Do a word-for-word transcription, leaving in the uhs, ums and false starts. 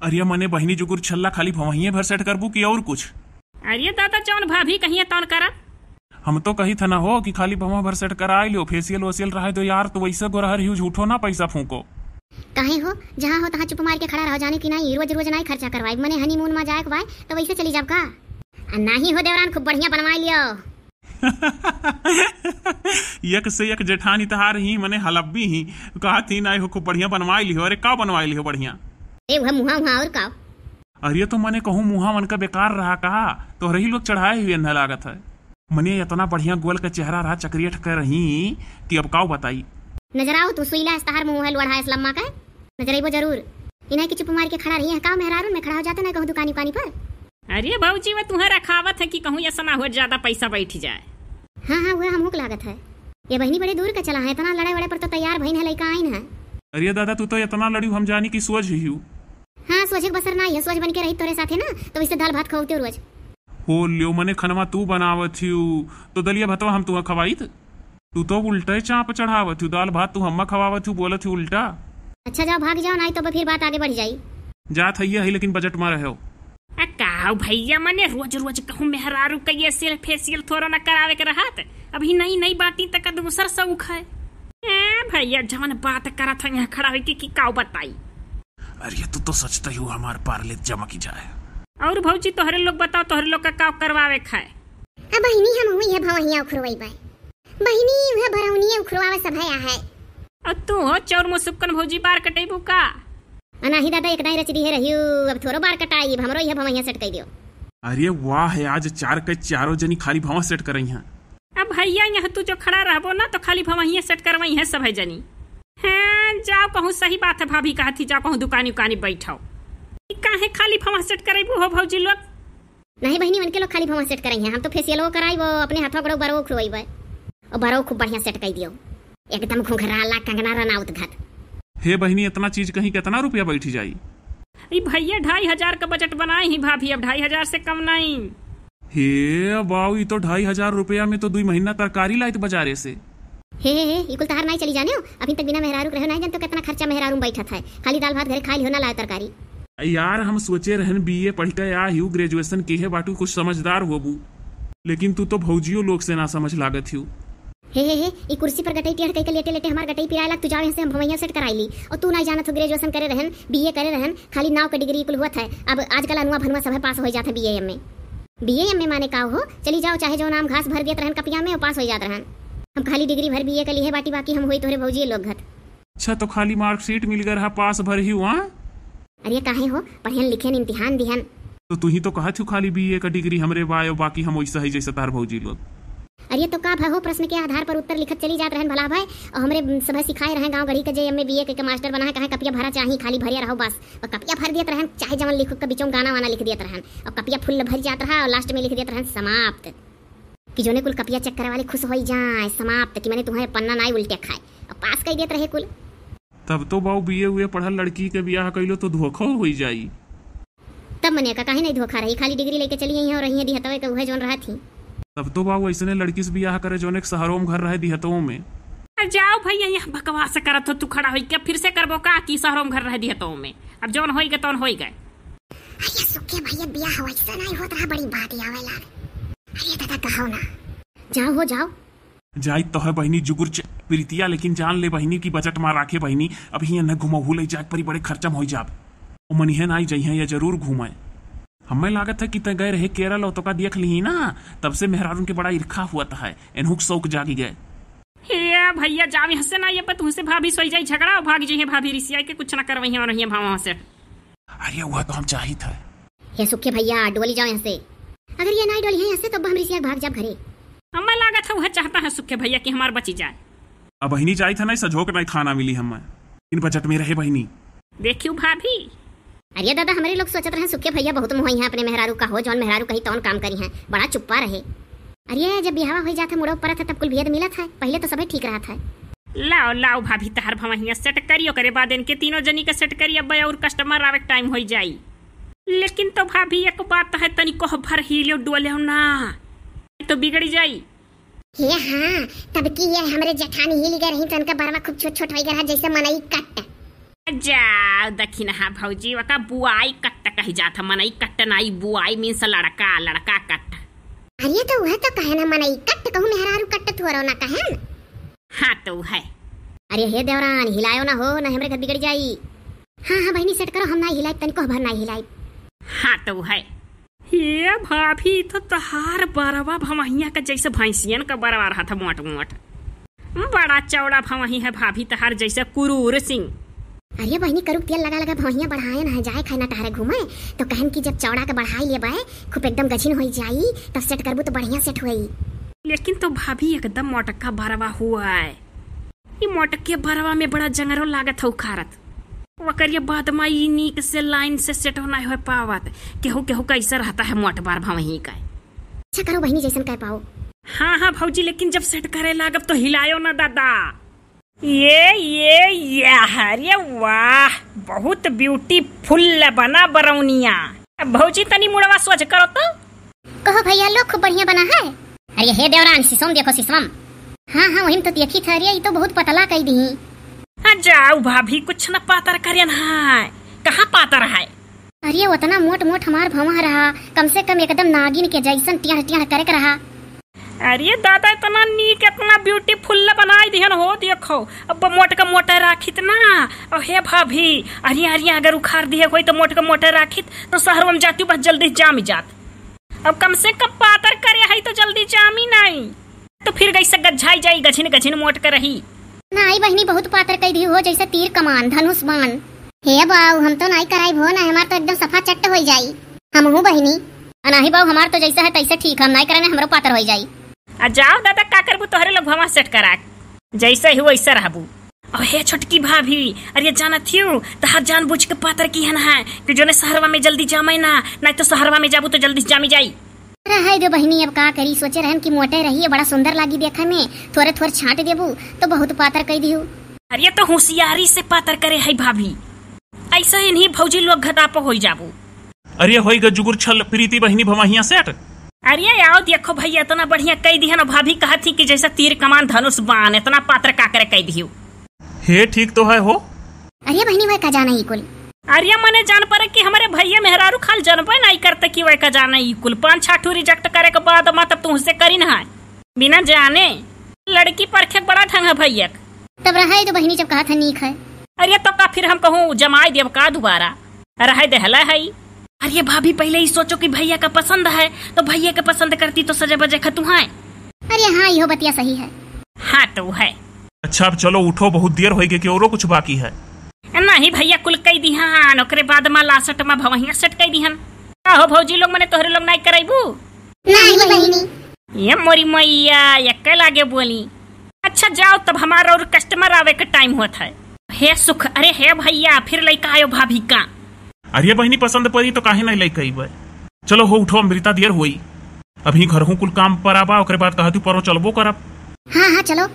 अरे मने बहिनी जुगुर छल्ला खाली भवहिये भर set करबू कि और कुछ? अरे दादा, जौन भाभी कहिए तौन करब। हम तो कही था ना हो कि खाली भवा भर set कराई लियो, facial वेशियल रहे दो यार, तो वैसे गोरहर हियो, झूठो ना पैसा फूको। काहे हो, जहाँ हो तहाँ चुप मार के खड़ा रहो, जाने कि नाई, रोज रोज नाई खर्चा करवाई, मने honeymoon मा जाए के बाय, तो वैसे चली जाब का? आ नाही हो देवरान, खूब बढ़िया बनवाई लियो। एक से एक जेठानी तहार ही, मने हलब्बी ही, कहत ही नाई हो, खूब बढ़िया बनवाई लियो। अरे का बनवाई लियो बढ़िया? ए, उहे मुहा उहा और का? अरे तो मने कहूँ मुहा मन का बेकार रहा का? तोहरे ही लोग चढ़ाए हुए न लागत है। मने इतना बढ़िया गोल का चेहरा रहा, चक्रिया ठक्कर रही कि अब काउ बताई। नजर आओ तू सुईला अस तहार मुँह है लोढ़ा अस लम्मा का। नजर अइबो जरूर। इन्हें कि चुप मार के खड़ा रही है, का मेहरारून में खड़ा हो जाते ना कहूँ दुकानी पानी पर। अरे भौजी, वह तुम्हें रखावत है कि कहूँ ऐसा ना हो ज्यादा पैसा बैठ जाए। हाँ, हाँ, वह हमहूँ के लागत है। ये बहिनी बड़े दूर का चला है, इतना लड़े वड़े पर तो तैयार भइन है, लइका आइन है। अरे दादा, तू तो इतना लड़ियो, हम जानी कि सोझ ही हूँ। हाँ, सोझे के बसर ना है, सोझ बन के रही तोरे साथे ना, तो वैसे दाल भात खवाते रोज। हो लियो, मने खनवा तू बनावत हियो, तो दलिया भतवा हम तुहा खवाइत? तू तो उल्टे चाप चढ़ावत हियो, दाल भात तू हम्मा खवावत हियो, बोलत हियो उल्टा। अच्छा जाओ, भाग जाओ, नाई तो फिर बात आगे बढ़ जाई। जात हइया है, लेकिन बजट मा रहो। आ, काउ भैया, मने रोज रोज कहूँ मेहरारू का ये सेल फेसियल थोड़ा ना करावे के रहत, अभी नई नई बाटी तक दूसर शौक है। ए भैया, जवन बात करत है यहाँ खड़ा होके कि काउ बताई। अरे तू तो सच तही हो, हमार पारले जमक जाए। और भौजी, तोहरे लोग बताओ, तोहरे लोग का काउ करवावे खाए? अब बहिनी हम हुई है भवहिया उखरवई बाय। बहिनी उहे भरौनिये उखरवावे सब है आहे। और तू हो चौर मुसुक्कन भौजी, बार कटेबू का? अनाही दादा, एक दाई रच दिहे रहियो, अब थोरो बार कटाई, अब हमरो यह भवहिया set कर दियो। अरे वाह है, आज चार के चारों जनी खाली भवा set करई हैं। अब भैया, यहाँ तू जो खड़ा रहबो ना, तो खाली भवहिया set करवई है सब है जनी। हाँ, जाओ कहूँ, सही बात है, भाभी कहत ही, जाओ कहूँ दुकानी उकानी बैठाओ। ई काहे खाली भवा set करेबू हो भौजी लोग? नहीं बहिनी, उनके लोग खाली भवा set करई हैं, हम तो फेसियलो कराई, वो अपने हाथों गोड़ो बरो खुरवाई बे। और बरो खूब बढ़िया set कर दियो, एकदम घुघराला कंगना रनाउत घत। हे बहिनी, इतना चीज कहीं कितना रुपया बैठी जाई? ई भैया ढाई हजार का बजट बनाए ही भाभी, अब ढाई हजार से कम नहीं। हे बाऊ, ई तो ढाई हजार रुपया में तो दुई महीना तरकारी लाइत बाजारे से। हे, हे, हे, ई कुल तहार नाई चली जाने हो। अभी तक बिना मेहरारू के रहो, नाई जान तो कितना खर्चा मेहरारू में बैठत है। खाली दाल भात घरे खाई लिहो, ना लाए तरकारी। यार, हम सोचे रहन बीए पढ़ के आ हिउ, graduation किहे बाटू, कुछ समझदार होबू, लेकिन तू तो भौजियो लोग से ना समझ लागत हिउ। हे, हे, हे, ई कुर्सी पर गटई टेढ़ कई के लेटे लेटे हमार गटई पिराए लाग, तू जाओ यहाँ से, हम भवैया set कराई ली। और तू नाई जानत हो, graduation करे रहन, बीए करे रहन, खाली नाव के degree कुल हुआ था। अब आजकल अनुआ भनुआ सभे पास हो जात है बीए में। बीए में माने का हो? चली जाओ, चाहे जौन आम घास भर देत रहन कपिया में, पास हो जात रहन। हम खाली degree भर बीए के लिए बाटी, बाकी हम होई तोहरे भौजी लोग घत। अच्छा, तो खाली marksheet मिल गए रहा, पास भर ही हुआ? अरे काहे हो, पढ़ेन लिखेन, इम्तिहान दिहन। तो तू ही तो कहत हो खाली बीए का degree हमरे बायो, बाकी हम वैसा ही जैसे तार भौजी लोग। अरे तो का भय हो, प्रश्न के आधार पर उत्तर लिखत चली जात रहन भला भय, और हमरे सभे सिखाए रहे गाँव गढ़ी के जे एम ए बीए के, के मास्टर बना है, कहे कपिया भरा चाही, खाली भरिया रहो बस। और कपिया भर देत रहन, चाहे जवन लिखो के बीचों गाना वाना लिख देत रहन, और कपिया full भर जात रहा और last में लिख देत रहन समाप्त, कि जोने कुल कपिया check करे वाले खुश होई जाए, समाप्त, कि मैंने तुम्हें पन्ना नाई उल्टे खाए, और पास कर देत रहे कुल। तब तो बाऊ बीए उए पढ़ल लड़की के बियाह कइलो तो धोखो होई जाई। तब मने का काहे नहीं धोखा रही, खाली degree लेके चली आई हैं और रही हैं दिहतवे के उहे जोन रहत ही। तब तो बाऊ ऐसने लड़की से बियाह करे जोने के शहरों में घर रहे दिहतों में। आ जाओ भैया, यहाँ बकवास करत हो तू खड़ा होई के, फिर से करबो का कि शहरों में घर रहे दिहतों में। अब जौन होई गए तौन होई गए। अरे सुखे भैया, बियाह वैसे नहीं होत रहा, बड़ी बात आवे लाग। अरे दादा कहो ना। जाओ हो जाओ। जाइत तो है बहिनी जुगुर च-, प्रीतिया, लेकिन जान ले बहिनी कि बजट मा राखे बहिनी, अभी एन्हे घुमहू ले जाए परी, बड़े खर्चा में होई जाब। ओ मनिहे नाई जइहें या जरूर घूमे। हमें लागत है कि तै गए रहे केरल और तोका देख ली ना, तब से मेहरारून के बड़ा ईर्खा हुआ है, एनहुक शौक जागी गए। हे भैया जाओ यहाँ से ना, ये पे तुमसे भाभी सोई जाई झगड़ा और भाग जइहें भाभी रिसिया के, कुछ ना करवइहें और ये भाव से। अरे वह तो हम चाहित है। हे सुखे भैया, डोली जाओ यहाँ से। अगर ये नाई डोली है यहाँ से, तो अब हम रिसिया के भाग जाब घरे। हमें लागत है वह चाहता है सुखे भैया कि हमार बची जाए। अब बहिनी जाइत है, नहीं सझोक नहीं खाना मिली हमें। इन बजट में रहे बहिनी। देखियो भाभी। अरे दादा, हमरे लोग सोचत रहे सुखे भैया बहुत मुहई हैं अपने मेहरारू का हो, जौन मेहरारू कही तौन काम करी हैं, बड़ा चुप्पा रहे। अरे जब बिहावा हो जात है, मुड़ो परत है, तब कुल भेद मिलत है, पहले तो सभे ठीक रहत है। लाओ, लाओ भाभी, तहर भवहिया set करी, ओकरे बाद इनके तीनों जनी के set करी, अब और customer आवे के time होई जाई। लेकिन तो भाभी, एक बात है, तनी कोह भर हिलो डोले ना, तो बिगड़ जाई। हे हाँ, तब की ये हमरे जेठानी हिल गए रही, तो उनका बरवा खूब छोट छोट होई गए रहा, जैसे मनई कट। जाओ दखिनहा भौजी, वका बुआई कट्ट कही जात ह, मनई कट्ट नाई, बुआई means लड़का, लड़का कट्ट। अरे तो वह तो कहे ना, मनई कट्ट कहूँ मेहरारू कट्ट थोरो ना कहे न। हाँ तो है। अरे हे देवरान, हिलायो ना हो, ना हमरे घर बिगड़ जाई। हाँ हाँ बहिनी, set करो, हम नाई हिलाइब, तनिको भर नाई हिलाइब। हाँ तो है। हे भाभी, तो तहार बरवा भवहिया का जैसे भैंसियन का बरवा रहत ह, मोट मोट। बड़ा चौड़ा भवही है भाभी तहार, जैसे कुरूर सिंह। अरे बहिनी, करुक तेल लगा लगा भवहिया बढ़ाए न है, जाए खाए ना टहरे घूमे, तो कहन कि जब चौड़ा के बढ़ाई लेबे, खूब एकदम गझिन होई जाई, तब set करबू तो बढ़िया set होई। लेकिन तो भाभी एकदम मोटका बरवा हुआ है। ई मोटके बरवा में बड़ा जंगरो लागत हौ खारत। ओकरे बाद मा ई नीक से line से set हो नाई हो पावत। केहू केहू कैसे रहता है मोट बर भवही का। अच्छा करो बहिनी, जैसन कह पाओ। हाँ हाँ भौजी, लेकिन जब set करे लागब तो हिलायो ना दादा। ये ये ये, अरे वाह, बहुत beautiful बना बरौनिया। अब भौजी तनी मुड़वा सोझ करो तो। कहो भैया लोग, खूब बढ़िया बना है। अरे हे देवरान, सिसोम देखो सिसोम। हाँ हाँ, वही में तो देखी था। अरे ई तो बहुत पतला कई दी। हाँ जाओ भाभी, कुछ न पातर करेन है। कहाँ पातर है? अरे उतना मोट मोट हमार भवा रहा, कम से कम एकदम नागिन के जैसन टेढ़ टेढ़ करे के रहा। अरे दादा, इतना नीक, इतना beautiful बनाई दिहन हो, देखो। अब मोट का मोटा राखित ना। और हे भाभी, अरे अरे, अगर उखाड़ दिए कोई तो मोट का मोटा राखित तो शहर में जाती बस जल्दी जामी जात। अब कम से कम पातर करे है तो जल्दी जामी नहीं, तो फिर कैसे गज्झाई जाई, गझिन गझिन मोट कर रही। नाई बहिनी, बहुत पातर कई दी हो, जैसे तीर कमान, धनुष बाण। हे बाऊ, हम तो नाई कराई भो ना, हमार तो एकदम सफा चट्ट होई जाई। हमहू बहिनी। आ नाही बाऊ, हमार तो जैसा है तैसे ठीक, हम नाई कराने, हमरो पातर होई जाई। आ जाओ दादा, का करबू, तोहरे लोग भवा set करा, जैसे ही वैसे रहबू। और हे छोटकी भाभी, अरे जानत हियो, तहार जानबूझ के पातर किहन है कि जोने शहरवा में जल्दी जामे ना, नहीं तो शहरवा में जाबू तो जल्दी जामी जाई। अरे हाय दो बहिनी, अब का करी, सोचे रहन कि मोटे रही, बड़ा सुंदर लागी देखे में, थोरे थोर छांट देबू तो बहुत पातर कई दिहू। अरे तो होशियारी से पातर करे है भाभी, ऐसे इन्हीं भौजी लोग घटापो होई जाबू। अरे होई ग जुगुर छल प्रीति बहिनी भवहिया set। अरे आओ देखो भैया, इतना बढ़िया कई दिहन, भाभी कहत ही कि जैसे तीर कमान धनुष बाण, इतना पातर का करे कई दिहू। हे ठीक तो है हो। अरे बहिनी, वह का जाना ई कुल? अरे मने जान पड़े कि हमारे भैया मेहरारू खाल जानबे नहीं करते कि वह का जाना ई कुल। पाँच छह ठू reject करे के बाद मा तब तुमसे करी ना है। बिना जाने लड़की परखे के बड़ा ढंग है भैया के। तब रहे दो बहिनी, जब कहा था नीक है। अरे तो का फिर हम कहूँ जमाई देब का दोबारा? रहे देहला है। अरे भाभी, पहले ही सोचो कि भैया का पसंद है, तो भैया के पसंद करती तो सजे बजे खतु है। अरे हाँ, इहो बतिया सही है। हाँ तो है। अच्छा अब चलो उठो, बहुत देर होई गई कि औरो कुछ बाकी है? नहीं भैया, कुल कई दिहन, ओकरे बाद मा last मा भवहिया set कई दिहन। का हो भौजी लोग, मने तोहरे लोग नाई करैबू? नहीं बहिनी। ये मोरी मैया, एक्के लागे बोली। अच्छा जाओ, तब हमारा और customer आवे के time होत है। हे सुख, अरे हे भैया, फिर लइका आयो भाभी का। अरे बहिनी, पसंद पड़ी तो काहे नहीं लइका अइबे? चलो हो उठो अमृता, देर होई। अभी घर हूँ कुल काम पर आबा, ओकरे बाद कहती परो चलबो करब। हाँ हाँ चलो।